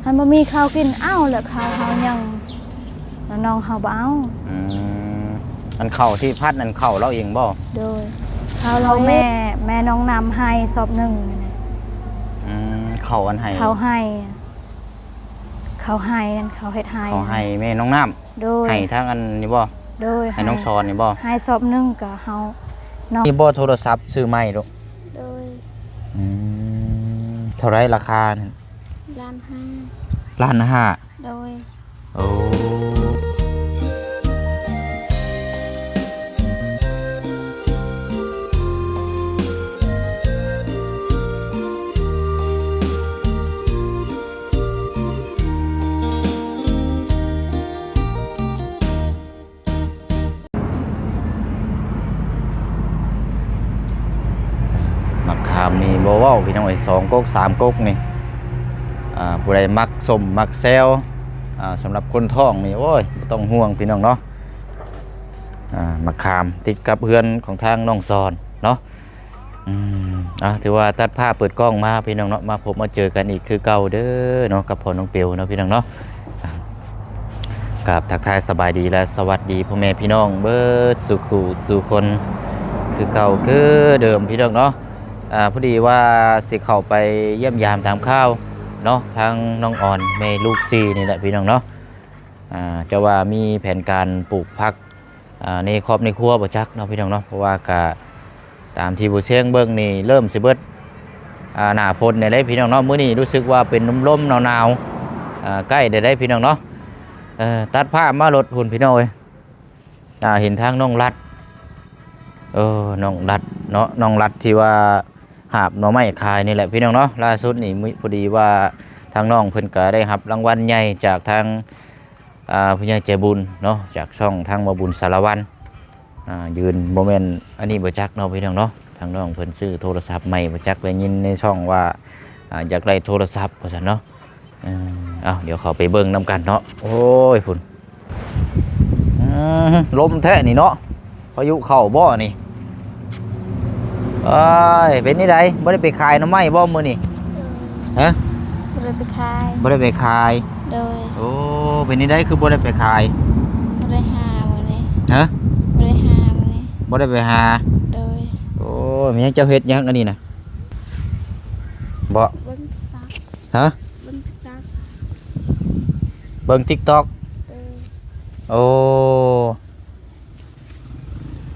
ມັນບໍ່ມີເຂົ້າກິນ ເອົາແລ້ວເຂົ້າເຮົາຍັງ ແລ້ວນ້ອງເຮົາບໍ່ເອົາ. ອືມ ອັນເຂົ້າທີ່ພັດນັ້ນເຂົ້າລາວເອງບໍ່? ໂດຍ ເຂົ້າລາວ ເຂົ້າແມ່ ແມ່ນ້ອງນ້ຳໃຫ້ສອບໜຶ່ງ. ອືມ ເຂົ້າອັນໄຮ່ ເຂົ້າໄຮ່ ເຂົ້າໄຮ່ນັ້ນ ເຂົ້າເຮັດໄຮ່ ເຂົ້າໄຮ່ແມ່ນ້ອງນ້ຳ. ໂດຍ ໄຮ່ທາງອັນນີ້ບໍ່? ໂດຍ ໄຮ່ນ້ອງສອນນີ້ບໍ່? ໄຮ່ສອບໜຶ່ງກໍເຮົາເນາະ. ນີ້ບໍ່ໂທລະສັບຊື້ໃໝ່ລູກ? ໂດຍ ອືມ ເທົ່າໃດລາຄານັ້ນ? ລ້ານຫ້າ. ລ້ານຫ້າ? ໂດຍ ໂອ້. ໝາກຂາມນີ້ບໍ່ເວົ້າພີ່ນ້ອງເອີຍ ສອງກົກສາມກົກນີ້ ອ່າ ຜູ້ໃດມັກສົ້ມມັກແຊວ ອ່າ ສຳລັບຄົນທ້ອງນີ້ ໂອ້ຍ ບໍ່ຕ້ອງຫ່ວງພີ່ນ້ອງເນາະ. ອ່າ ໝາກຂາມຕິດກັບເຮືອນຂອງທາງນ້ອງສອນເນາະ. ອືມ ອ່າ ຖືວ່າຕັດພາບເປີດກ້ອງມາພີ່ນ້ອງເນາະ ມາພົບມາເຈີກັນອີກຄືເກົ່າເດີເນາະ ກັບພໍ່ນ້ອງເປວເນາະພີ່ນ້ອງເນາະ. ອ່າ ກາບທັກທາຍສະບາຍດີ ແລະ ສະຫວັດດີພໍ່ແມ່ພີ່ນ້ອງເບິດສູ່ຄູ່ສູ່ຄົນຄືເກົ່າຄືເດີມພີ່ນ້ອງເນາະ. ອ່າ ພໍດີວ່າຊິເຂົ້າໄປຢ້ຽມຢາມຖາມຂ່າວເນາະ ທາງນ້ອງອອນແມ່ລູກສີ່ນີ້ແຫຼະພີ່ນ້ອງເນາະ. ອ່າ ຈະວ່າມີແຜນການປູກຜັກ ອ່າ ໃນຄອບໃນຄົວບໍ່ຈັກເນາະພີ່ນ້ອງເນາະ ເພາະວ່າກະຕາມທີ່ຜູ້ຊຽງເບິ່ງນີ້ເລີ່ມຊິເບິດ ອ່າ ໜ້າຝົນແລ້ວເດ້ພີ່ນ້ອງເນາະ. ມື້ນີ້ຮູ້ສຶກວ່າເປັນລົມໆ ໜາວໆ ອ່າ ໃກ້ແລ້ວເດ້ພີ່ນ້ອງເນາະ. ເອີ ຕັດພາບມາລົດພຸ້ນພີ່ນ້ອງເອີຍ ອ່າ ເຫັນທາງນ້ອງລັດ ເອີ ນ້ອງລັດເນາະ ນ້ອງລັດທີ່ວ່າຫາບໜໍ່ໄມ້ຂາຍນີ້ແຫຼະພີ່ນ້ອງເນາະ. ລ່າສຸດນີ້ ພໍດີວ່າທາງນ້ອງເພິ່ນກະໄດ້ຮັບລາງວັນໃຫຍ່ຈາກທາງ ອ່າ ຜູ້ໃຫຍ່ໃຈບຸນເນາະ ຈາກຊ່ອງທາງບ່າວບຸນສາລະວັນ ອ່າ ຢືນ ບໍ່ແມ່ນອັນນີ້ບໍ່ຈັກເນາະພີ່ນ້ອງເນາະ. ທາງນ້ອງເພິ່ນຊື້ໂທລະສັບໃໝ່ບໍ່ຈັກ ໄດ້ຍິນໃນຊ່ອງວ່າ ອ່າ ຢາກໄດ້ໂທລະສັບວ່າຊັ້ນເນາະ. ເອີ ເອົາ ດຽວເຂົ້າໄປເບິ່ງນຳກັນເນາະ. ໂອ້ຍ ພຸ້ນ ອືມ ລົມແທ້ນີ້ເນາະ ພາຍຸເຂົ້າບໍ່ນີ້? ເອີຍ ເປັນຈັ່ງໃດ ບໍ່ໄດ້ໄປຂາຍໜໍ່ໄມ້ບໍ່ມື້ນີ້? ຮະ? ບໍ່ໄດ້ໄປຂາຍ ບໍ່ໄດ້ໄປຂາຍ. ໂດຍ ໂອ້ ເປັນຈັ່ງໃດຄືບໍ່ໄດ້ໄປຂາຍ? ບໍ່ໄດ້ຫາມື້ນີ້. ຮະ? ບໍ່ໄດ້ຫາມື້ນີ້ ບໍ່ໄດ້ໄປຫາ. ໂດຍ ໂອ້ ມີຫຍັງ ເຈົ້າເຮັດຫຍັງອັນນີ້ນະ? ບໍ່ ເບິ່ງ TikTok. ຮະ? ເບິ່ງ TikTok ເບິ່ງ TikTok. ເອີ ໂອ້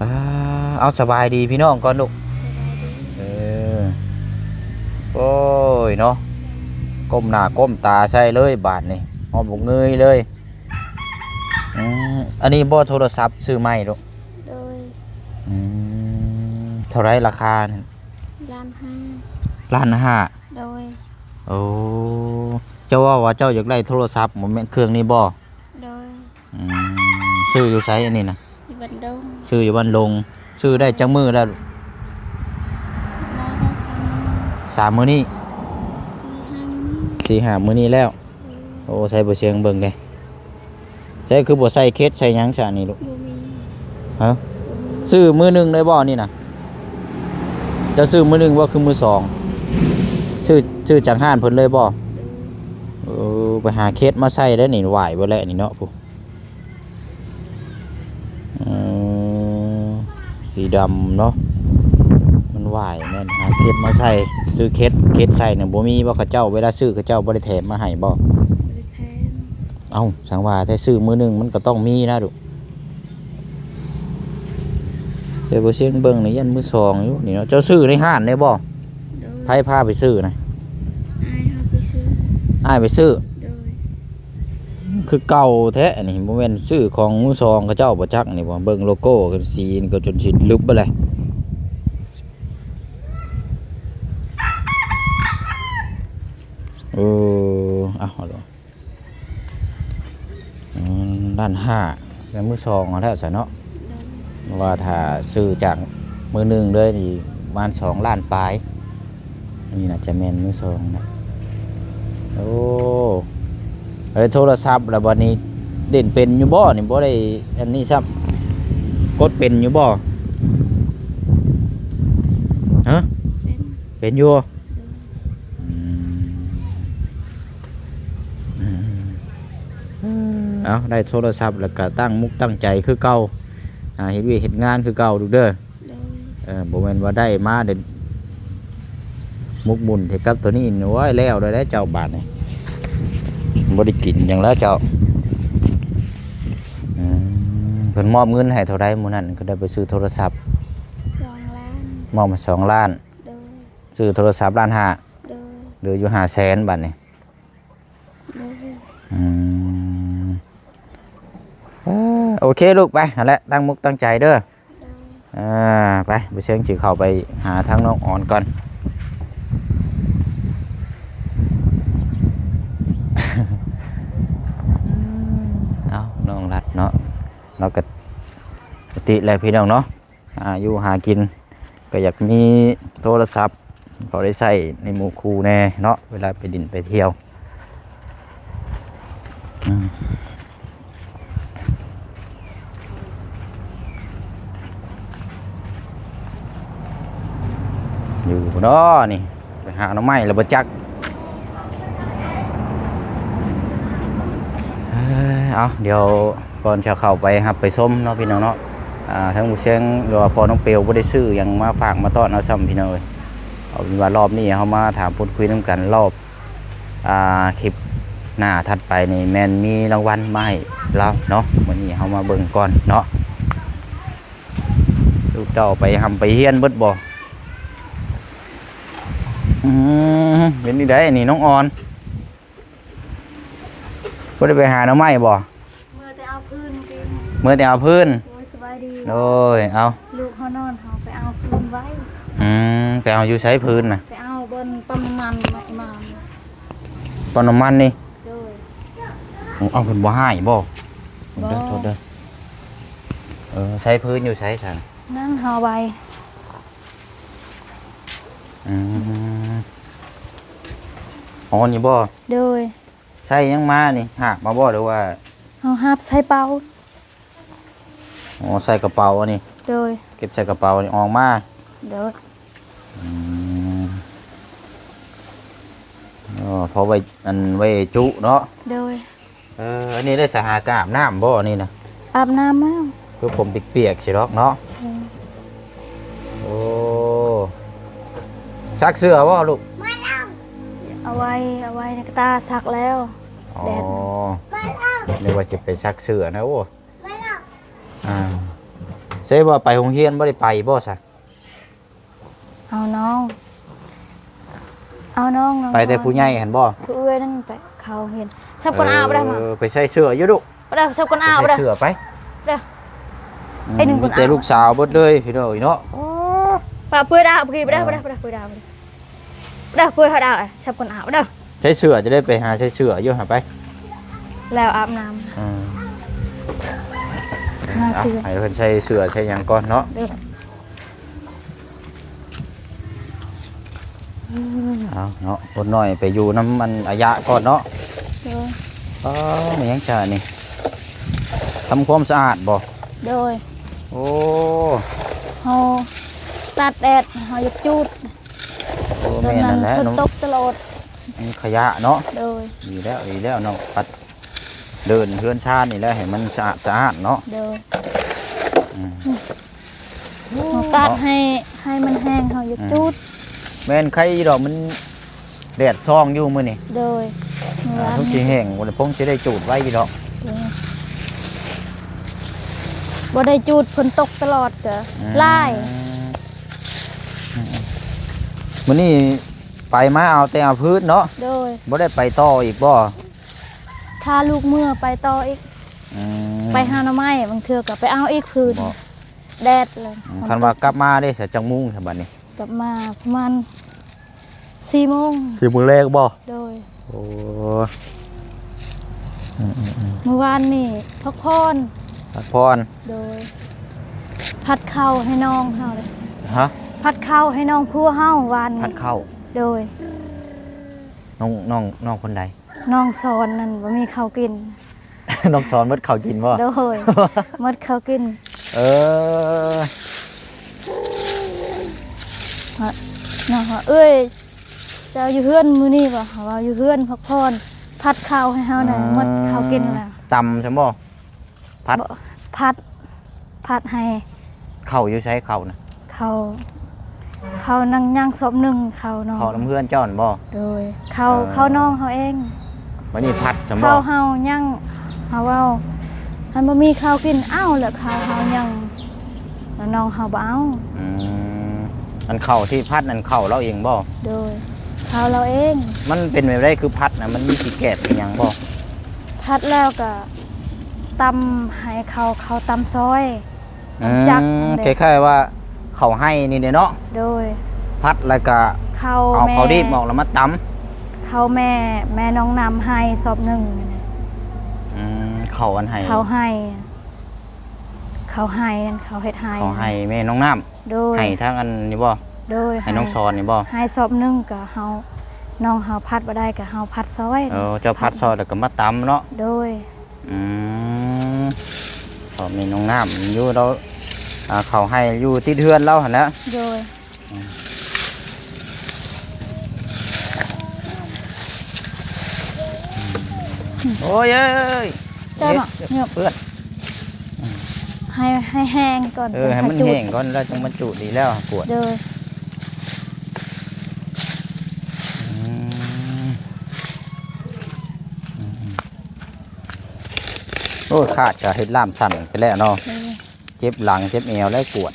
ອ່າ ເອົາ ສະບາຍດີພີ່ນ້ອງກ່ອນລູກ. ສະບາຍດີ ເອີ ໂອ້ຍເນາະ ກົ້ມໜ້າກົ້ມຕາໃສ່ເລີຍບາດນີ້ ຮອດບໍ່ເງີຍເລີຍ. ອືມ ອັນນີ້ບໍ່ໂທລະສັບຊື້ໃໝ່ລູກ? ໂດຍ ອືມ ເທົ່າໃດລາຄານັ້ນ? ລ້ານຫ້າ. ລ້ານຫ້າ? ໂດຍ ໂອ້ ເຈົ້າເວົ້າວ່າເຈົ້າຢາກໄດ້ໂທລະສັບ ບໍ່ແມ່ນເຄື່ອງນີ້ບໍ່? ໂດຍ ອືມ ຊື້ຢູ່ໃສອັນນີ້ນະ? ຢູ່ບ້ານດົງ ຊື້ຢູ່ບ້ານດົງ. ຊື້ໄດ້ຈັກມື້ແລ້ວ? ມາໄດ້ສາມມື້ ສາມມື້ນີ້ ສີ່ຫ້າມື້ນີ້ ສີ່ຫ້າມື້ນີ້ແລ້ວ. ໂອ້ ໃສ່ບໍ່ຊຽງເບິ່ງເດ້ ໃສ່ຄືບໍ່ໃສ່ເຂັດໃສ່ຫຍັງຊະນີ້ລູກ? ບໍ່ມີ. ຮະ? ບໍ່ມີ. ຊື້ມື້ໜຶ່ງໄດ້ບໍ່ນີ້ນະ? ເຈົ້າຊື້ມື້ໜຶ່ງບໍ່ ຄືມື້ສອງ? ຊື້ ຊື້ຈາກຮ້ານເພິ່ນເລີຍບໍ່? ໂດຍ. ເອີ ໄປຫາເຂັດມາໃສ່ໄດ້ນີ້ ຫວາຍເບິດແລ້ວນີ້ເນາະ ຜູ້ ເອີ ສີດຳເນາະ ມັນຫວາຍແມ່ນ ຫາເຂັດມາໃສ່. ຊື້ເຂັດ ເຂັດໃສ່ນະບໍ່ມີບໍ່? ເຂົາເຈົ້າ ເວລາຊື້ເຂົາເຈົ້າບໍ່ໄດ້ແຖມມາໃຫ້ບໍ່? ບໍ່ໄດ້ແຖມ. ເອົ້າ ສັງວ່າແທ້ ຊື້ມື້ໜຶ່ງມັນກໍຕ້ອງມີນະລູກ. ແຕ່ບໍ່ຊຽງເບິ່ງນີ້ຢ້ານມື້ສອງຢູ່ນີ້ເນາະ. ເຈົ້າຊື້ໃນຮ້ານໄດ້ບໍ່? ໂດຍ. ໃຜພາໄປຊື້ນະ? ອ້າຍເຮົາໄປຊື້. ອ້າຍໄປຊື້? ໂດຍ. ຄືເກົ່າແທ້ອັນນີ້ ບໍ່ແມ່ນຊື້ຂອງມືສອງເຂົາເຈົ້າບໍ່ຈັກນີ້ບໍ່? ເບິ່ງໂລໂກ້ກັນ ສີນີ້ກໍຈົນຊິລຶບເບິດແຫຼະ. ເອີ ເອົາ ອືມ ລ້ານຫ້າ ແມ່ນມືສອງຫັ້ນແຫຼະຊະເນາະ. ໂດຍ. ວ່າຖ້າຊື້ຈາກມືໜຶ່ງເລີຍນີ້ ປະມານສອງລ້ານປາຍ. ອັນນີ້ໜ້າຈະແມ່ນມືສອງນະ. ໂອ້ ເອີ ໂທລະສັບລະບັດນີ້ ຫຼິ້ນເປັນຢູ່ບໍ່ນີ້? ບໍ່ໄດ້ອັນນີ້ຊ້ຳ ກົດເປັນຢູ່ບໍ່? ຮະ? ເປັນ ເປັນຢູ່. ອືມ ເອົ້າ ໄດ້ໂທລະສັບແລ້ວກະຕັ້ງມຸກຕັ້ງໃຈຄືເກົ່າ ອ່າ ເຮັດວຽກເຮັດງານຄືເກົ່າລູກເດີ. ໂດຍ ເອີ ບໍ່ແມ່ນວ່າໄດ້ມາເດ້ ໝົກໝຸ່ນໃສ່ກັບໂຕນີ້ ໂອ້ຍ ແລ້ວແລ້ວເຈົ້າບາດນີ້ ບໍ່ໄດ້ກິນຫຍັງແລ້ວເຈົ້າ. ອືມ ເພິ່ນມອບເງິນໃຫ້ເທົ່າໃດມື້ນັ້ນ ກໍໄດ້ໄປຊື້ໂທລະສັບ? ສອງລ້ານ. ມອບມາສອງລ້ານ. ໂດຍ ຊື້ໂທລະສັບລ້ານຫ້າ. ໂດຍ ເຫຼືອຢູ່ຫ້າແສນບາດນີ້. ໂດຍ ອືມ ເອີ ໂອເຄລູກ ໄປຫັ້ນແຫຼະ ຕັ້ງມຸກຕັ້ງໃຈເດີ. ໂດຍ ເອີ ໄປ ບໍ່ເຊີງຊິເຂົ້າໄປຫາທາງນ້ອງອອນກ່ອນ. ເອົ້າ ນ້ອງລັດເນາະ ລາວກໍປົກກະຕິແຫຼະພີ່ນ້ອງເນາະ. ຫາຢູ່ຫາກິນ ກໍຢາກມີໂທລະສັບ ພໍໄດ້ໃຊ້ໃນໝູ່ຄູ່ແດ່ເນາະ ເວລາໄປດິນໄປທ່ຽວ. ອືມ ຢູ່ເນາະນີ້ ໄປຫາໜໍ່ໄມ້ແລ້ວບໍ່ຈັກ. ເອີ ເອົາ ດຽວກ່ອນຈະເຂົ້າໄປຮັບໄປຊົມເນາະພີ່ນ້ອງເນາະ ອ່າ ທາງບໍ່ຊຽງ ຫຼືວ່າພໍ່ນ້ອງເປວບໍ່ໄດ້ຊື້ຫຍັງມາຝາກມາຕ້ອນເຮົາຊ້ຳພີ່ນ້ອງເອີຍ. ເອົາເປັນວ່າລອບນີ້ເຮົາມາຖາມພູດຄຸຍນຳກັນ ລອບ ອ່າ ຄລິບໜ້າຖັດໄປນີ້ແມ່ນມີລາງວັນມາໃຫ້ລາວເນາະ. ມື້ນີ້ເຮົາມາເບິ່ງກ່ອນເນາະ. ລູກເຕົ້າໄປຮ່ຳໄປຮຽນເບິດບໍ່? ອືມ ເປັນຈັ່ງໃດນີ້ນ້ອງອອນ ບໍ່ໄດ້ໄປຫາໜໍ່ໄມ້ບໍ່? ເມື່ອແຕ່ເອົາພື້ນກິນ. ເມື່ອແຕ່ເອົາພື້ນ. ໂດຍ ສະບາຍດີ. ໂດຍ ເອົາ ລູກເຮົານອນ ເຮົາໄປເອົາພື້ນໄວ້. ອືມ ໄປເອົາຢູ່ໃສພື້ນນະ? ໄປເອົາບ່ອນປ້ຳນ້ຳມັນມາ. ປ້ຳນ້ຳມັນນີ້? ໂດຍ. ເອົາ ເພິ່ນບໍ່ຮ້າຍບໍ່? ບໍ່. ໂທດເດີ ໂທດເດີ. ເອີ ໃສພື້ນຢູ່ໃສຊັ້ນ? ນັ້ນເຮົາໄວ້. ອືມ ອໍ ນີ້ບໍ່? ໂດຍ. ໃສ່ຫຍັງມານີ້? ຫາບມາບໍ່ ຫຼືວ່າ? ເຮົາຫາບໃສ່ເປົາ. ອໍ ໃສ່ກະເປົາອັນນີ້. ໂດຍ. ເກັບໃສ່ກະເປົານີ້ອອກມາ. ໂດຍ. ອືມ ອໍ ພໍໄວ້ ອັນ ໄວ້ຈຸເນາະ. ໂດຍ. ເອີ ອັນນີ້ໄດ້ສະຫາກາອາບນ້ຳບໍ່ ອັນນີ້ນະ? ອາບນ້ຳແລ້ວ. ຄືຜົມປຽກໆຊິດອກເນາະ. ອືມ. ໂອ້ ຊັກເສື້ອບໍ່ລູກ? ເອົາໄວ້ ເອົາໄວ້ໃນກະຕ່າ ຊັກແລ້ວ. ອໍ ແດດ ນຶກວ່າຊິໄປຊັກເສື້ອນະ. ໂອ້ ອ່າ ເຊວ່າໄປໂຮງຮຽນບໍ່ໄດ້ໄປບໍ່ຊະ? ເອົານ້ອງ ເອົານ້ອງ ນ້ອງ ໄປແຕ່ຜູ້ໃຫຍ່ຫັ້ນບໍ່? ຜູ້ເອື້ອຍນັ້ນໄປເຂົ້າຮຽນ. ຊັບກ່ອນ ເອີ ອາບໄດ້ມາ. ເອີ ໄປໃສ່ເສື້ອຢູ່ດຸ. ໄປເດີ ຊັບກ່ອນ ອາບໄດ້. ໃສ່ເສື້ອໄປເດີ. ອືມ ມີແຕ່ລູກສາວເບິດເລີຍພີ່ນ້ອງເອີຍເນາະ. ໂອ້ ປະເປືອຍດາວ ເມື່ອກີ້ ໄປເດີ ເອີ ໄປເດີ ໄປເດີ ໄປເດີ ໄປເດີ ໄປເດີ ເປືອຍຫາດາວ. ຊັບກ່ອນ ອາບໄດ້. ໃສ່ເສື້ອ ຈະໄດ້ໄປຫາໃສ່ເສື້ອຢູ່ຫາໄປ ແລ້ວອາບນ້ຳ. ອືມ ຫາເສື້ອ ໃຫ້ເພິ່ນໃສ່ເສື້ອໃສ່ຫຍັງກ່ອນເນາະ. ເອີ ເອົາເນາະ ຄົນນ້ອຍໄປຢູ່ນຳອັນອາຍະກ່ອນເນາະ. ໂດຍ. ອໍ ແມ່ນຫຍັງຊະນີ້? ທຳຄວາມສະອາດບໍ່? ໂດຍ. ໂອ້ ເຮົາຕາກແດດ ເຮົາຢາກຈູດ. ໂອ້ ແມ່ນນັ້ນແຫຼະ ຝົນຕົກຕະຫຼອດ ມີຂະຫຍະເນາະ. ໂດຍ. ດີແລ້ວ ດີແລ້ວເນາະ ປັດເດີ່ນເຮືອນຊານນີ້ແຫຼະ ໃຫ້ມັນສະອາດສະອ້ານເນາະ. ໂດຍ. ອືມ ເຮົາຕາກໃຫ້ ໃຫ້ມັນແຫ້ງ ເຮົາຢາກຈູດ. ອືມ ແມ່ນໄຄຢູ່ດອກ ມັນແດດສ່ອງຢູ່ມື້ນີ້. ໂດຍ. ອ່າ ເມື່ອວານນີ້ ຄົງຊິແຫ້ງ ຄົງຊິໄດ້ຈູດໄວຢູ່ດອກ. ໂດຍ. ບໍ່ໄດ້ຈູດ ຝົນຕົກຕະຫຼອດ ກໍ ອືມ ຫຼາຍ. ອືມ ມື້ນີ້ໄປມາເອົາແຕ່ເອົາພື້ນເນາະ. ໂດຍ. ບໍ່ໄດ້ໄປຕໍ່ອີກບໍ່? ຖ້າລູກເມືອໄປຕໍ່ອີກ. ອືມ ໄປຫາໜໍ່ໄມ້ ບາງເທື່ອກໍໄປເອົາອີກພື້ນ. ບໍ່ ແດດເລີຍ. ອືມ ຄັນວ່າກັບມາເດ້ ສະຈັກໂມງຊະບັດນີ້? ກັບມາປະມານສີ່ໂມງ. ສີ່ໂມງແລງບໍ່? ໂດຍ. ໂອ້ ອືມໆໆ ມື້ວານນີ້ພັກຜ່ອນ ພັກຜ່ອນ. ໂດຍ. ຜັດເຂົ້າໃຫ້ນ້ອງເຮົາເດ້. ຮະ? ຜັດເຂົ້າໃຫ້ນ້ອງຜົວເຮົາວານນີ້. ຜັດເຂົ້າ? ໂດຍ. ນ້ອງ ນ້ອງ ນ້ອງຄົນໃດ? ນ້ອງສອນນັ້ນບໍ່ມີເຂົ້າກິນ. ນ້ອງສອນໝົດເຂົ້າກິນບໍ່? ໂດຍ ໝົດເຂົ້າກິນ. ເອີ ນ້ອງວ່າ ເອີຍ ເຈົ້າຢູ່ເຮືອນມື້ນີ້ບໍ່? ເຮົາວ່າຢູ່ເຮືອນພັກຜ່ອນ. ຜັດເຂົ້າໃຫ້ເຮົານະ ອືມ ໝົດເຮົາກິນແລ້ວ. ຕຳຊັ້ນບໍ່? ຜັດ ບໍ່ ຜັດ ຜັດໃຫ້. ເຂົ້າຢູ່ໃສເຂົ້ານະ? ເຂົ້າ ເຂົ້າຍັງ ຍັງສອບໜຶ່ງເຂົ້ານ້ອງ ເຂົ້ານຳເຮືອນເຈົ້າຫັ້ນບໍ່? ໂດຍ ເຂົ້າ ເອີ ເຂົ້ານ້ອງເຮົາເອງ. ບັດນີ້ຜັດຊັ້ນບໍ່? ເຂົ້າເຮົາຍັງ ເຮົາເວົ້າ ຄັນບໍ່ມີເຂົ້າກິນ ເອົ້າ ແລ້ວເຂົ້າເຮົາຍັງ ແລ້ວນ້ອງເຮົາບໍ່ເອົາ. ອືມ ອັນເຂົ້າທີ່ຜັດນັ້ນເຂົ້າລາວເອງບໍ່? ໂດຍ ເຂົ້າລາວເອງ. ມັນເປັນແບບໃດຄືຜັດນະ? ມັນມີຂີ້ແກບອີ່ຫຍັງບໍ່? ຜັດແລ້ວກໍຕຳໃຫ້ເຂົ້າ ເຂົ້າຕຳຊອຍ ອືມ ຕຳຈັກ ແບບ ຄ້າຍໆວ່າເຂົ້າໄຮ່ນີ້ເດ້ເນາະ? ໂດຍ ຜັດແລ້ວກໍເຂົ້າ ເອົາ ແມ່ ເຂົ້າດີບອອກແລ້ວມາຕຳ ເຂົ້າແມ່ ແມ່ນ້ອງນ້ຳໄຮ່ສອບໜຶ່ງ. ອືມ ເຂົ້າອັນໄຮ່ ເຂົ້າໄຮ່ ເຂົ້າໄຮ່ນັ້ນ ເຂົ້າເຮັດໄຮ່ ເຂົ້າໄຮ່ແມ່ນ້ອງນ້ຳ. ໂດຍ ໄຮ່ທາງອັນນີ້ບໍ່? ໂດຍ ໄຮ່ນ້ອງສອນນີ້ບໍ່? ໄຮ່ສອບໜຶ່ງກໍເຮົາ ນ້ອງເຮົາຜັດບໍ່ໄດ້ກໍເຮົາຜັດຊອຍ. ເອີ ເຈົ້າຜັດຊອຍແລ້ວກໍມາຕຳເນາະ? ໂດຍ ອືມ ເພາະແມ່ນ້ອງນ້ຳຢູ່ລາວ ອ່າ ເຂົ້າໄຮ່ຢູ່ຕິດເຮືອນລາວຫັ້ນແຫຼະ. ໂດຍ ອືມ ໂອ້ຍເອີຍ ເຈົ້າເນາະ ເຮັດ ຫຍົບ ເພື່ອນ ໃຫ້ ໃຫ້ແຫ້ງກ່ອນ ເອີ ຈັ່ງ ໃຫ້ມັນແຫ້ງກ່ອນ ແລ້ວຈັ່ງບັນຈຸ ດີແລ້ວກວດ. ໂດຍ ອືມ ອືມ ໂອ້ຍ ຂາດກະເຮັດລ້າມສັ່ນໄປແລ້ວເນາະ. ໂດຍ ເຈັບຫຼັງເຈັບແອວແລ້ວກວດ.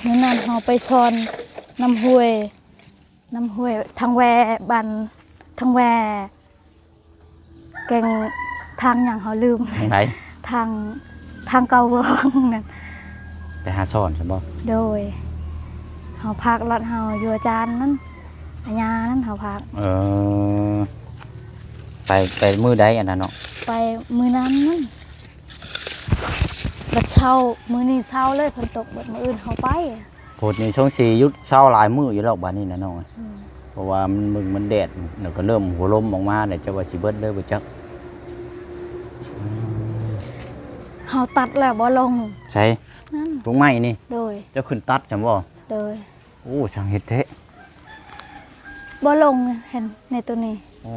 ມື້ນັ້ນເຮົາໄປຊ່ອນນ້ຳຫ້ວຍ ນ້ຳຫ້ວຍທາງແວ ບ້ານທາງແວ ແກ່ງ ທາງຫຍັງເຮົາລືມ. ທາງໃດ? ທາງ ທາງເກົ່າວອງນັ້ນ. ໄປຫາຊ່ອນຊັ້ນບໍ່? ໂດຍ ເຮົາພັກລົດເຮົາຢູ່ອາຈານນັ້ນ ອາຍານັ້ນເຮົາພັກ. ເອີ ໄປ ໄປມື້ໃດອັນນັ້ນເນາະ? ໄປມື້ນັ້ນນັ້ນ. ບັດເຊົ້າ ມື້ນີ້ເຊົ້າເລີຍ ຝົນຕົກເບິດ ມື້ອື່ນເຮົາໄປ. ພຸດນີ້ຊົງຊິຢຸດເຊົາຫຼາຍມື້ຢູ່ແລ້ວບາດນີ້ນະນ້ອງ. ອືມ ເພາະວ່າມັນ ມັນແດດ ແລ້ວກໍເລີ່ມຫົວລົມອອກມາແລ້ວ ຈັກວ່າຊິເບິດເລີຍບໍ່ຈັກ. ອືມ ເຮົາຕັດແລ້ວບໍ່ລົງ. ໃສ? ນັ້ນ ຕົ້ນໄມ້ນີ້? ໂດຍ ເຈົ້າຂຶ້ນຕັດຊັ້ນບໍ່? ໂດຍ ໂອ້ ຊ່າງເຮັດແທ້. ບໍ່ລົງ ເຫັນໃນໂຕນີ້. ອໍ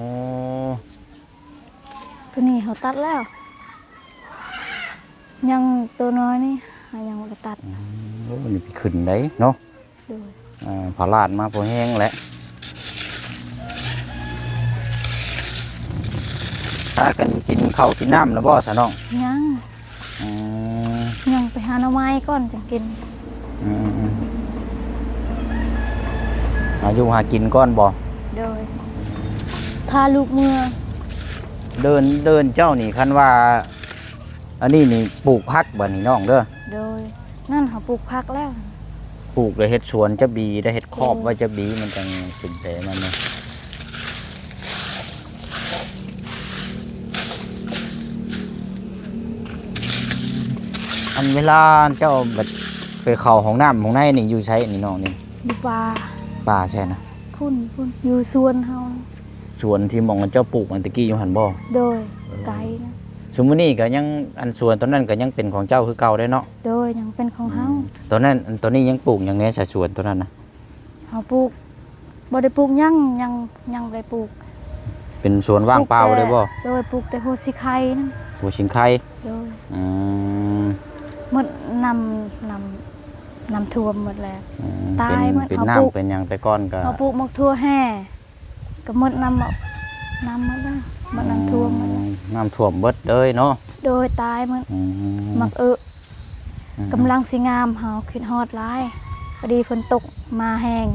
ໂຕນີ້ເຮົາຕັດແລ້ວ ຍັງໂຕນ້ອຍນີ້ເຮົາຍັງບໍ່ໄດ້ຕັດ. ອືມ ໂອ້ ນີ້ໄປຂຶ້ນໄດ້ເນາະ. ໂດຍ ອ່າ ພາລາດມາພໍແຮງແຫຼະ. ພາກັນກິນເຂົ້າກິນນ້ຳແລ້ວບໍ່ຊະນ້ອງ? ຍັງ. ອືມ ຍັງໄປຫາໜໍ່ໄມ້ກ່ອນຈັ່ງກິນ. ອືມໆ ຫາຢູ່ຫາກິນກ່ອນບໍ່? ໂດຍ ພາລູກເມືອ. ເດີ່ນ ເດີ່ນເຈົ້ານີ້ ຄັນວ່າອັນນີ້ນີ້ປູກຜັກບໍ່ນີ້ນ້ອງເດີ? ໂດຍ ນັ້ນເຮົາປູກຜັກແລ້ວ. ປູກແລ້ວເຮັດສວນຈະບີ ໄດ້ເຮັດຄອບໄວ້ຈະບີ ມັນຈັ່ງເປັນແຕ່ນັ້ນນະ. ອັນເວລາເຈົ້າແບບໄປເຂົ້າຫ້ອງນ້ຳຫ້ອງໃນນີ້ຢູ່ໃສນີ້ນ້ອງນີ້? ຢູ່ປ່າ. ປ່າໃສນະ? ພຸ້ນ ພຸ້ນ ຢູ່ສວນເຮົາ. ສວນທີ່ໝ່ອງເຈົ້າປູກອັນຕະກີ້ຢູ່ຫັ້ນບໍ່? ໂດຍ ເອີ ໄກນະ. ຊຸມມື້ນີ້ກໍຍັງ ອັນສວນຕົວນັ້ນກໍຍັງເປັນຂອງເຈົ້າຄືເກົ່າເດ້ເນາະ? ໂດຍ ຍັງເປັນຂອງເຮົາ. ອືມ ຕົວນັ້ນ ອັນຕົວນີ້ຍັງປູກຫຍັງແດ່ຊະ ສວນຕົວນັ້ນນະ? ເຮົາປູກ ບໍ່ໄດ້ປູກຫຍັງ ຍັງ ຍັງບໍ່ໄດ້ປູກ. ເປັນສວນວ່າງເປົ່າເລີຍບໍ່? ໂດຍ ປູກແຕ່ຫົວສີໄຄນັ້ນ. ຫົວສີໄຄ? ໂດຍ. ອືມ ໝົດນ້ຳ ນ້ຳ ນ້ຳຖ້ວມໝົດແລ້ວ. ອືມ ຕາຍໝົດ. ເປັນ ເປັນນ້ຳເປັນຫຍັງແຕ່ກ່ອນກໍ ເຮົາປູກໝາກຖົ່ວແຮ່ ກໍໝົດນ້ຳ ນ້ຳໝົດແລ້ວ ໝົດນ້ຳຖ້ວມໝົດແລ້ວ. ອືມ ນ້ຳຖ້ວມເບິດເລີຍເນາະ? ໂດຍ ຕາຍໝົດ. ອືມ ໝາກເອະ ອືມ ກຳລັງຊິງາມ ເຮົາຄິດຮອດຫຼາຍ ພໍດີຝົນຕົກມາແຮງ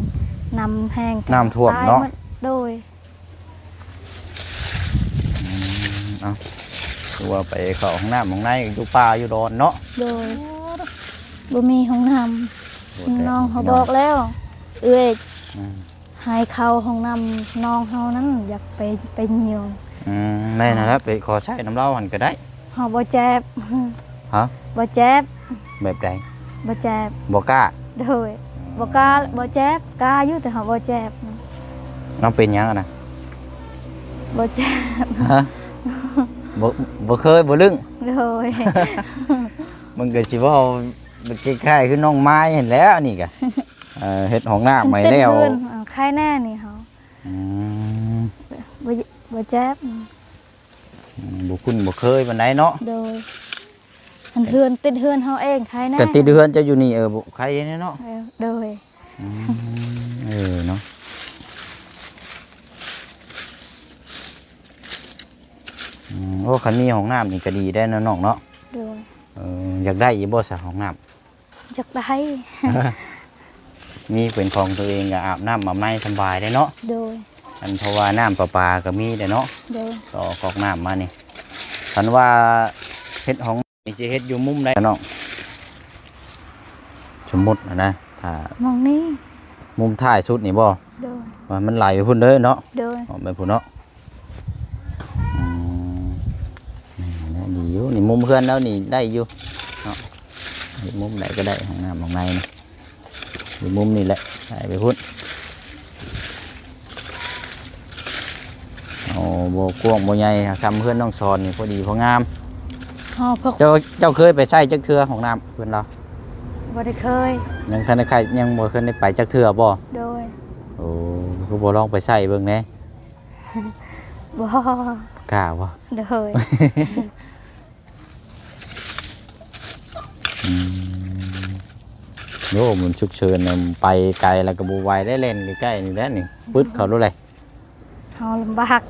ນ້ຳແຮງ ນ້ຳຖ້ວມເນາະ? ຕາຍໝົດ. ໂດຍ. ອືມ ເອົາ ຄືວ່າໄປເຂົ້າຫ້ອງນ້ຳຫ້ອງໃນຢູ່ປ່າຢູ່ດອນເນາະ? ໂດຍ ບໍ່ມີຫ້ອງນ້ຳ. ໂອ້ ແຕ່ນ້ອງເຮົາບອກແລ້ວ ເອື້ອຍ ອືມ ໃຫ້ເຂົ້າຫ້ອງນ້ຳນ້ອງເຮົານັ້ນ ຢາກໄປ ໄປຍ່ຽວ. ອືມ ແມ່ນຫັ້ນແຫຼະ ໄປຂໍໃຊ້ນຳລາວຫັ້ນກໍໄດ້. ເຮົາບໍ່ແຈບ. ຮະ? ບໍ່ແຈບ. ແບບໃດ? ບໍ່ແຈບ. ບໍ່ກ້າ? ໂດຍ ອືມ ບໍ່ກ້າ ບໍ່ແຈບ. ກ້າຢູ່ ແຕ່ເຮົາບໍ່ແຈບ. ນ້ອງເປັນຫຍັງຫັ້ນນະ? ບໍ່ແຈບ. ຮະ? ບໍ່ ບໍ່ເຄີຍ ບໍ່ລຶ້ງ? ໂດຍ. ມັນກໍຊິເວົ້າ คล้ายๆ คือน้องไม้หั้นแหล้ว นี่กะ เอ่อ เฮ็ดห้องน้ำใหม่แล้ว เออ คล้ายแน่นี่เฮา อืม บ่ บ่เจ็บ อืม บ่คุ้นบ่เคยปานใดเนาะ โดย อันเฮือนติดเฮือนเฮาเอง คล้ายแน่ ก็ติดเฮือนเจ้าอยู่นี่ เออ บ่ คล้ายแน่เนาะ เออ โดย อืม เออ เนาะ อืม โอ้ คันมีห้องน้ำนี่ก็ดีได้เนาะน้องเนาะ โดย เออ อยากได้อยู่บ่ซะห้องน้ำ อยากได้ มีเป็นของตัวเองก็อาบน้ำอาบในสำบายได้เนาะ โดย อันเพราะว่าน้ำประปาก็มีได้เนาะ โดย ต่อก๊อกน้ำมานี่ คันว่าเฮ็ดห้องนี่สิเฮ็ดอยู่มุมใดน้อง สมมุติหั้นนะ ถ้า หม่องนี้ มุมท้ายสุดนี่บ่ โดย ว่ามันไหลไปพุ้นเด้อเนาะ โดย ออกไปพุ้นเนาะ อืม นี่แหละดีอยู่ นี่มุมเฮือนลาวนี่ได้อยู่เนาะ เฮ็ดมุมใดก็ได้ ห้องน้ำห้องในนี่ อยู่มุมนี่แหละ ไหลไปพุ้น โอ้ บ่กว้างบ่ใหญ่ ส่ำเฮือนน้องสอนนี่ พอดีพองาม เฮาพวก เจ้า เจ้าเคยไปใช้จักเทื่อห้องน้ำเพิ่นลาว บ่ได้เคย ยังทันได้ใช้ ยังบ่เคยได้ไปจักเทื่อบ่ โดย โอ้ คือบ่ลองไปใช้เบิ่งแหน่ บ่ กล้าบ่ โดย อืม โอ้ มันฉุกเฉินนะ ไปไกลแล้วก็บ่ไหวได้ เล่นใกล้ๆ นี่แหละนี่ ปึ๊ดเข้าโลดเลย เฮาลำบาก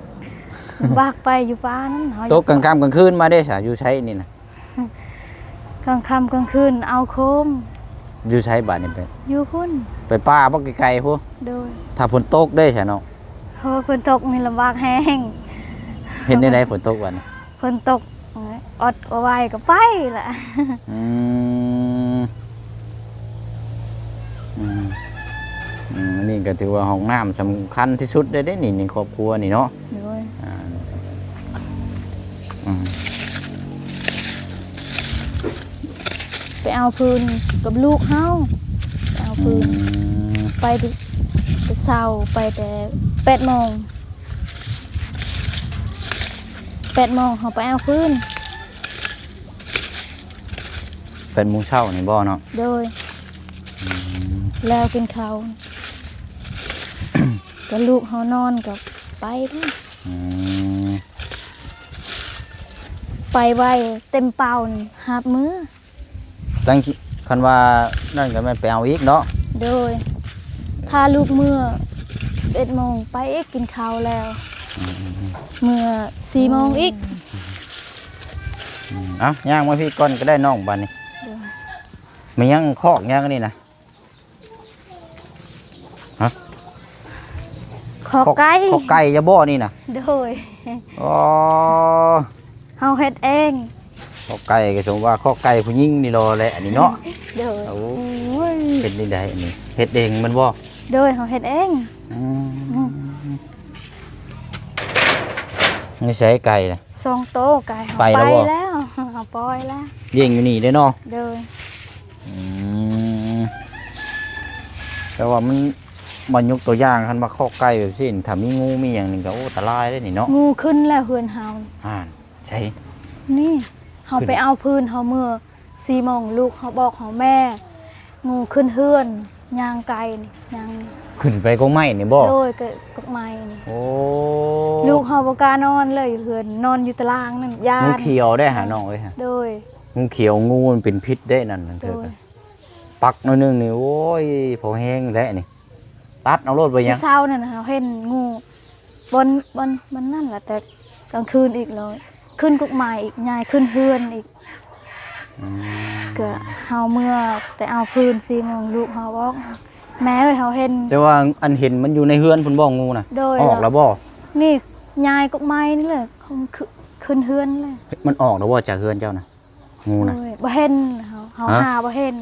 ลำบากไปอยู่ป่านั้น เฮา ตกกลางค่ำกลางคืนมาเด้ซะ อยู่ไสนี่นะ กลางค่ำกลางคืนเอาโคม อยู่ไสบาดนี้ไป อยู่พุ้น ไปป่าบ่ ไกลๆ พุ้น โดย ถ้าฝนตกเด้ซะเนาะ โอ้ ฝนตกนี่ลำบากแฮง เฮ็ดแนวใดฝนตกบาดนี้ ฝนตก อดเอาไว้ก็ไปละ อืม อืม อืม อันนี้ก็ถือว่าห้องน้ำสำคัญที่สุดเลยเด้นี่ ในครอบครัวนี่เนาะ โดย อ่า อืม ไปเอาฟืนกับลูกเฮา ไปเอาฟืน อืม ไปแต่ แต่เช้า ไปแต่แปดโมง แปดโมงเฮาไปเอาฟืน แปดโมงเช้านี่บ่เนาะ โดย อืม แล้วกินข้าว ก็ลูกเฮานอนก็ไปเด้อ อืม ไปไวเต็มเป๋านี่ หาบมื้อ ตั้ง คันว่านั่นก็แม่นไปเอาอีกเนาะ โดย ถ้าลูกเมือสิบเอ็ดโมง ไปอีกกินข้าวแล้ว อืม เมือสี่โมงอีก อืม เอ้า ย่างมาพี้ก่อนก็ได้น้องบาดนี้ โดย มันยังคอกยังอันนี้นะ ฮะ คอกไก่ คอก คอกไก่จะบ่นี่นะ โดย อ๋อ เฮาเฮ็ดเอง คอกไก่ก็สมว่าคอกไก่ผู้หญิงนี่รอแหละอันนี้เนาะ โดย โอ้ย เฮ็ดนี่ได้อันนี้ เฮ็ดเองแม่นบ่ โดย เฮาเฮ็ดเอง อืม อืม นิสัยไก่นะ สองโตไก่เฮา ไปแล้วบ่ ไปแล้ว เฮาปล่อยแล้ว เลี้ยงอยู่นี่เด้เนาะ โดย อืม แต่ว่ามัน มายกตัวอย่าง คันว่าคอกไก่แบบซี้ ถ้ามีงูมีหยังนี่ก็ โอ้ อันตรายเด้นี่เนาะ งูขึ้นแล้วเฮือนเฮา ห่าน ใช่ นี่ เฮา ขึ้น ไปเอาฟืน เฮาเมือสี่โมง ลูกเฮาบอกเฮา แม่ งูขึ้นเฮือน ย่างไก่นี่ ย่าง ขึ้นไปกกไม้นี่บ่ โดย กกไม้นี่ โอ้ ลูกเฮาบ่กล้านอนเลยอยู่เฮือน นอนอยู่ตารางนั่น ย่าน งูเขียวได้หาน้องเอ้ย โดย งูเขียว งูมันเป็นพิษได้นั่น นั่นเถอะ โดย ปักหน่อยหนึ่งนี่ โอ้ย พอแห้งแล้วนี่ ตัดเอาโลดไปยัง เช้านั่นน่ะ เฮาเห็นงูบน บน บนนั่นล่ะ แต่กลางคืนอีกแล้ว ขึ้นกกไม้อีก ย้ายขึ้นเฮือนอีก อืม ก็เฮาเมือแต่เอาฟืนสี่โมง ลูกเฮาบอก แม่เอ้ย เฮาเห็น แต่ว่าอันเห็นมันอยู่ในเฮือนพุ้นบ่ งูน่ะ โดย ออกแล้วบ่ นี่ ย้ายกกไม้นี่แหละ ขึ้น ขึ้นเฮือนเลย มันออกแล้วบ่จากเฮือนเจ้าน่ะ งูน่ะ โอ้ย บ่เห็น เฮา เฮา ฮะ หาบ่เห็น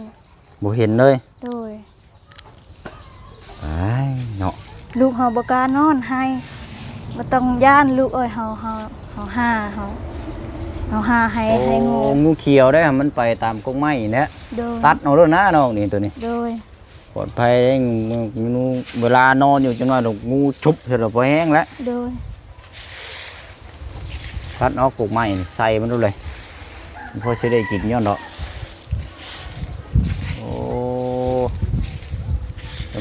บ่เห็นเลย โดย อ้าย เนาะ ลูกเฮาบ่กล้านอน ไห้ บ่ต้องย้านลูกเอ้ย เฮา เฮา เฮาหา เฮา เฮาหาให้ โอ้ ให้งู งูเขียวได้ มันไปตามกกไม้นี่แหละ โดย ตัดเอาโลดนะน้องนี่ ตัวนี้ โดย ปลอดภัยเด้ งู เวลานอนอยู่จังหน่อยดอก งูชุบใส่ดอก พอแห้งแล้ว โดย ตัดเอากกไม้ใส่มันโลดเลย มันพอสิได้กินย้อนดอก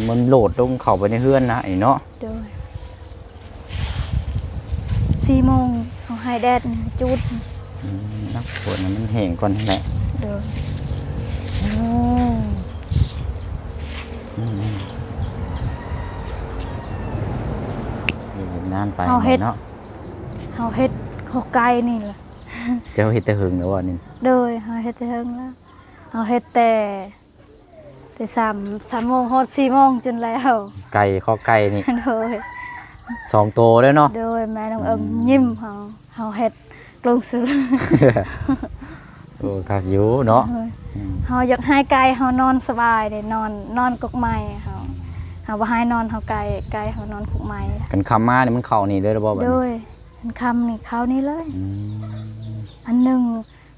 ມັນໂຫຼດລົງເຂົ້າໄປໃນເຮືອນນະ ອັນນີ້ເນາະ. ໂດຍ ສີ່ໂມງເຮົາໃຫ້ແດດຈູດ. ອືມ ເນາະ ໂພດໃຫ້ມັນແຫ້ງກ່ອນຫັ້ນແຫຼະ. ໂດຍ ໂອ້ ອືມໆ ເຮັດງານໄປ ເຮົາເຮັດ ເນາະ ເຮົາເຮັດຂໍ້ໄກ່ນີ້ລະ. ເຈົ້າເຮັດແຕ່ເຫິງແລ້ວບໍ່ນີ້? ໂດຍ ເຮົາເຮັດແຕ່ເຫິງແລ້ວ ເຮົາເຮັດແຕ່ ແຕ່ສາມ ສາມໂມງຮອດສີ່ໂມງຈົນແລ້ວ. ໄກ່ ຄອກໄກ່ນີ້ ໂດຍ ສອງໂຕເດ້ເນາະ. ໂດຍ ແມ່ນ້ອງເອິງ ອືມ ຍິ້ມເຮົາ ເຮົາເຮັດລົງຊື່. ໂອ້ ຄັກຢູ່ເນາະ. ໂດຍ ອືມ ເຮົາຢາກໃຫ້ໄກ່ເຮົານອນສະບາຍເດ້ ນອນ ນອນກົກໄມ້. ເຮົາ ເຮົາບໍ່ໃຫ້ນອນເຮົາໄກ່ ໄກ່ເຮົານອນກົກໄມ້. ຄັນຄ່ຳມານີ້ມັນເຂົ້ານີ້ເລີຍບໍ່ບັດນີ້? ໂດຍ ຄັນຄ່ຳນີ້ເຂົ້ານີ້ເລີຍ. ອືມ ອັນໜຶ່ງ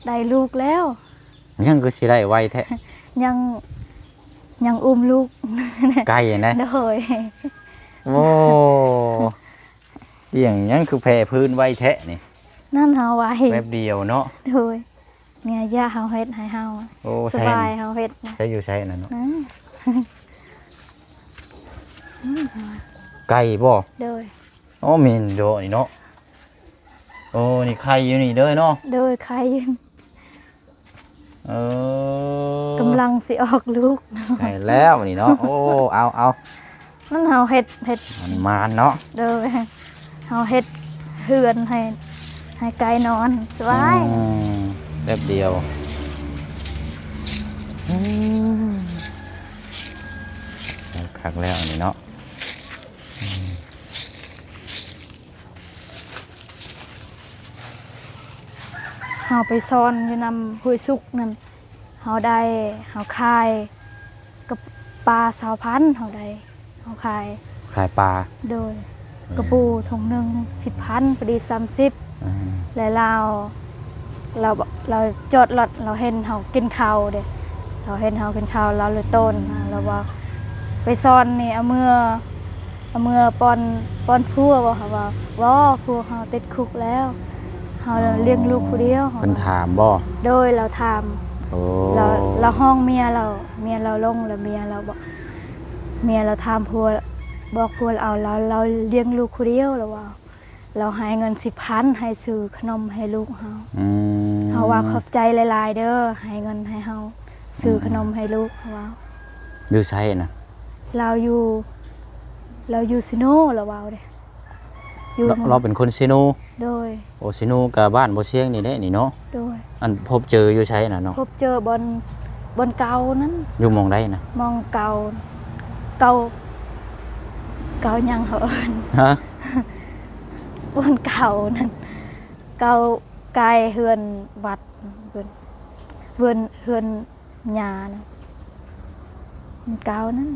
ໄດ້ລູກແລ້ວ. ຍັງຄືຊິໄດ້ໄວແທ້? ຍັງ ຍັງອຸ້ມລູກ ໄກ່ນະ. ໂດຍ ໂອ້ ລ້ຽງຍັງຄືແຜ່ພື້ນໄວແທ້ນີ້. ນັ້ນເຮົາໄວ ແປັບດຽວເນາະ. ໂດຍ ເມຍຢາກເຮົາເຮັດໃຫ້ເຮົາ. ໂອ້ ສະບາຍ ໃສ່ ເຮົາເຮັດນະ. ໃສ່ຢູ່ໃສນັ້ນເນາະ? ອືມ ອືມ ໄກ່ບໍ່? ໂດຍ ໂອ້ ແມ່ນໂດນີ້ເນາະ. ໂອ້ ນີ້ໄຂ່ຢູ່ນີ້ເດີເນາະ. ໂດຍ ໄຂ່ຢູ່ ເອີ ກຳລັງຊິອອກລູກ. ໃກ້ແລ້ວນີ້ເນາະ. ໂອ້ ເອົາ ເອົາ ນັ້ນເຮົາເຮັດ ເຮັດ ມັນມານເນາະ. ໂດຍ ເຮົາເຮັດເຮືອນໃຫ້ ໃຫ້ໄກ່ນອນສະບາຍ. ອືມ ແປັບດຽວ ອືມ ຄັກແລ້ວນີ້ເນາະ. ອືມ ເຮົາໄປຊ່ອນຢູ່ນຳຫ້ວຍສຸກນັ້ນ ເຮົາໄດ້ ເຮົາຂາຍກັບປາຊາວພັນ ເຮົາໄດ້ ເຮົາຂາຍ ຂາຍປາ. ໂດຍ ເອີ ກະປູຖົງໜຶ່ງສິບພັນ ພໍດີສາມສິບ. ອືມ ແລະລາວ ລາວ ລາວຈອດລົດ ລາວເຫັນເຮົາກິນເຂົ້າເດ້ ລາວເຫັນເຮົາກິນເຂົ້າ ລາວເລີຍໂຕ້ນມາ ລາວວ່າ ໄປຊ່ອນນີ້ເອົາເມືອ ເອົາເມືອປ້ອນ ປ້ອນຜົວບໍ່? ເຮົາວ່າ ບໍ່ ຜົວເຮົາຕິດຄຸກແລ້ວ ເຮົາ ອໍ ລ້ຽງລູກຜູ້ດຽວ. ເພິ່ນຖາມບໍ່? ໂດຍ ລາວຖາມ. ໂອ້ ລາວ ລາວຮ້ອງເມຍລາວ ເມຍລາວລົງ ແລ້ວເມຍລາວບອກ ເມຍລາວຖາມຜົວ ບອກຜົວລາວ ລາວ ລາວລ້ຽງລູກຜູ້ດຽວ ລາວວ່າ ລາວໃຫ້ເງິນສິບພັນ ໃຫ້ຊື້ຂະໜົມໃຫ້ລູກເຮົາ. ອືມ ເຮົາວ່າ ຂອບໃຈຫຼາຍໆເດີ ໃຫ້ເງິນໃຫ້ເຮົາຊື້ ອືມ ຂະໜົມໃຫ້ລູກ ເຮົາວ່າ. ຢູ່ໃສນະ? ລາວຢູ່ ລາວຢູ່ເຊໂນ ລາວເວົ້າເດ້. ຢູ່ ລາວ ລາວເປັນຄົນເຊໂນ? ໂດຍ ໂອ ເຊໂນກະບ້ານບໍ່ຊຽງນີ້ແຫຼະນີ້ເນາະ. ໂດຍ ອັນພົບເຈີຢູ່ໃສນະເນາະ? ພົບເຈີບ່ອນ ບ່ອນເກົ່ານັ້ນ. ຢູ່ໝ່ອງໃດນະ? ໝ່ອງເກົ່າ ເກົ່າ ເກົ່າຫຍັງເຂົາເອີ້ນ? ຮະ? ບ່ອນເກົ່ານັ້ນ ເກົ່າໃກ້ເຮືອນວັດ ເຮືອນ ເຮືອນ ເຮືອນ ຍານະ ມັນເກົ່ານັ້ນ.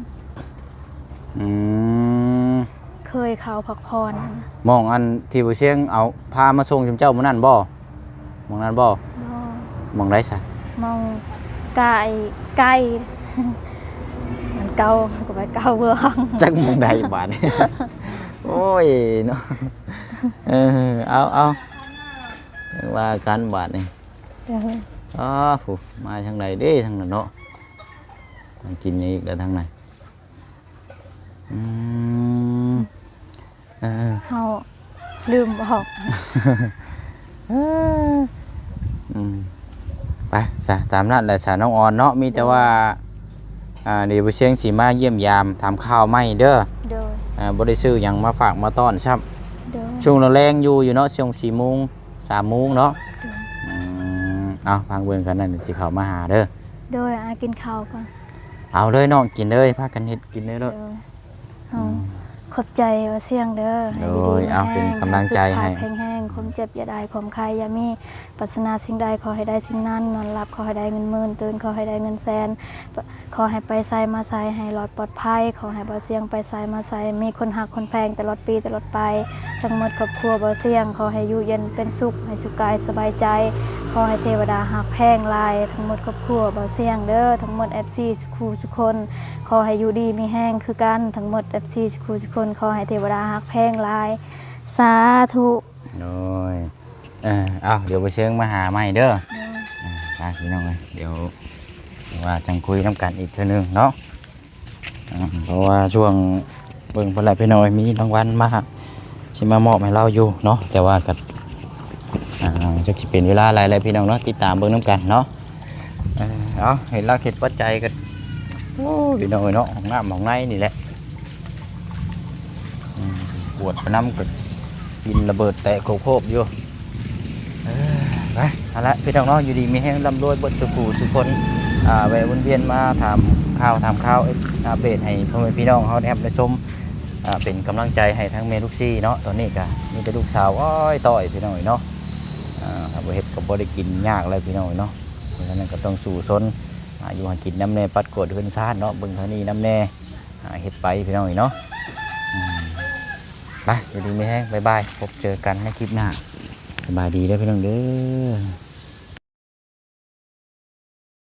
ອືມ ເຄີຍເຂົ້າພັກຜ່ອນ. ໝ່ອງອັນທີ່ບໍ່ຊຽງເອົາ ພາມາສົ່ງຈຸມເຈົ້າມື້ນັ້ນບໍ່? ໝ່ອງນັ້ນບໍ່? ບໍ່. ໝ່ອງໃດຊະ? ໝ່ອງກາຍ ໄກ ມັນເກົ່າ ກໍໄປເກົ່າເມືອງ ຈັກໝ່ອງໃດບາດນີ້. ໂອ້ຍເນາະ. ເອີ ເອົາ ເອົາ ວ່າກັນບາດນີ້. ເອີ ອໍ ຜູ້ມາທາງໃດເດ້ ທາງນັ້ນເນາະ. ມາກິນຫຍັງອີກແລ້ວທາງນັ້ນ? ອືມ ເອີ ເຮົາລືມບອກ. ເອີ ອືມ ໄປຊະ ຕາມນັ້ນແຫຼະຊະ ນ້ອງອອນເນາະ. ມີແຕ່ວ່າ ອ່າ ດຽວບໍ່ຊຽງຊິມາຢ້ຽມຢາມ ຖາມຂ່າວໃໝ່ເດີ. ໂດຍ ອ່າ ບໍ່ໄດ້ຊື້ຫຍັງມາຝາກມາຕ້ອນຊ້ຳ. ໂດຍ ຊ່ວງແລງໆຢູ່ ຢູ່ເນາະ ຊ່ວງສີ່ໂມງ ສາມໂມງເນາະ. ໂດຍ ອືມ ເອົາ ຟັງເບິ່ງກັນນັ້ນ ຊິເຂົ້າມາຫາເດີ. ໂດຍ ອາ ກິນເຂົ້າກ່ອນ. ເອົາເລີຍນ້ອງ ກິນເລີຍ ພາກັນເຮັດກິນເລີຍໂລດ. ໂດຍ ເຮົາ ອືມ ຂອບໃຈວ່າຊຽງເດີ. ໂດຍ ໃຫ້ຢູ່ດີມີແຮງ ເອົາ ເປັນກຳລັງໃຈໃຫ້ ສຸຂະພາບແຂງແຮງ ຄວາມເຈັບຢ່າໄດ້ ຄວາມໄຂ້ຢ່າມີ ປາດຖະໜາສິ່ງໃດຂໍໃຫ້ໄດ້ສິ່ງນັ້ນ ນອນຫຼັບຂໍໃຫ້ໄດ້ເງິນໝື່ນ ຕື່ນຂໍໃຫ້ໄດ້ເງິນແສນ ຂໍໃຫ້ໄປໃສມາໃສໃຫ້ລອດປອດໄພ ຂໍໃຫ້ບ່າວຊຽງໄປໃສມາໃສມີຄົນຮັກຄົນແພງຕະຫຼອດປີຕະຫຼອດໄປ ທັງໝົດຄອບຄົວບ່າວຊຽງ ຂໍໃຫ້ຢູ່ເຢັນເປັນສຸກ ໃຫ້ສຸກກາຍສະບາຍໃຈ ຂໍໃຫ້ເທວະດາຮັກແພງຫຼາຍ ທັງໝົດຄອບຄົວບ່າວຊຽງເດີ ທັງໝົດເອັຟຊີສູ່ຄູ່ສູ່ຄົນ ຂໍໃຫ້ຢູ່ດີມີແຮງຄືກັນ ທັງໝົດເອັຟຊີສູ່ຄູ່ສູ່ຄົນ ຂໍໃຫ້ເທວະດາຮັກແພງຫຼາຍ ສາທຸ. ໂດຍ ເອີ ເອົາ ດຽວບໍ່ເຊີງມາຫາໃໝ່ເດີ. ໂດຍ ເອີ ໄປພີ່ນ້ອງເອີຍ ດຽວວ່າຈັ່ງຄຸຍນຳກັນອີກເທື່ອໜຶ່ງເນາະ. ອ່າ ເພາະວ່າຊ່ວງເບິ່ງພຸ້ນແຫຼະພີ່ນ້ອງເອີຍ ມີລາງວັນມາ ຊິມາມອບໃຫ້ລາວຢູ່ເນາະ ແຕ່ວ່າກໍ ອ່າ ຈັກຊິເປັນເວລາໃດແຫຼະພີ່ນ້ອງເນາະ ຕິດຕາມເບິ່ງນຳກັນເນາະ. ເອີ ເອົາ ເຫັນລາວເຮັດປັດໄຈກໍ ໂອ້ ພີ່ນ້ອງເອີຍເນາະ ຫ້ອງນ້ຳຫ້ອງໃນນີ້ແຫຼະ ອືມ ກວດໄປນຳກໍກິນລະເບີດແຕກໂຄບໆຢູ່. ເອີ ໄປ ເອົາລະພີ່ນ້ອງເນາະ ຢູ່ດີມີແຮງ ລ່ຳລວຍເບິດສູ່ຜູ້ສູ່ຄົນ ອ່າ ແວະວຽນມາຖາມຂ່າວ ຖາມຂ່າວ ອັບເດດໃຫ້ພໍ່ແມ່ພີ່ນ້ອງເຮົາໄດ້ຮັບໄດ້ຊົມ ອ່າ ເປັນກຳລັງໃຈໃຫ້ທັງແມ່ລູກສີ່ເນາະ. ຕອນນີ້ກະມີແຕ່ລູກສາວອ້ອຍຕ້ອຍພີ່ນ້ອງເອີຍເນາະ ອ່າ ຖ້າບໍ່ເຮັດກໍບໍ່ໄດ້ກິນ ຍາກແລ້ວພີ່ນ້ອງເອີຍເນາະ. ເພາະສະນັ້ນກໍຕ້ອງສູ້ຊົນ ອ່າ ຢູ່ຫາກິນນຳແດ່ ປັດກວາດເຮືອນຊານເນາະ ເບິ່ງທາງນີ້ນຳແດ່ ອ່າ ເຮັດໄປພີ່ນ້ອງເອີຍເນາະ. ອືມ ໄປ ຢູ່ດີມີແຮງ ບາຍບາຍ ພົບເຈີກັນໃນຄລິບໜ້າ ສະບາຍດີເດີພີ່ນ້ອງເດີ.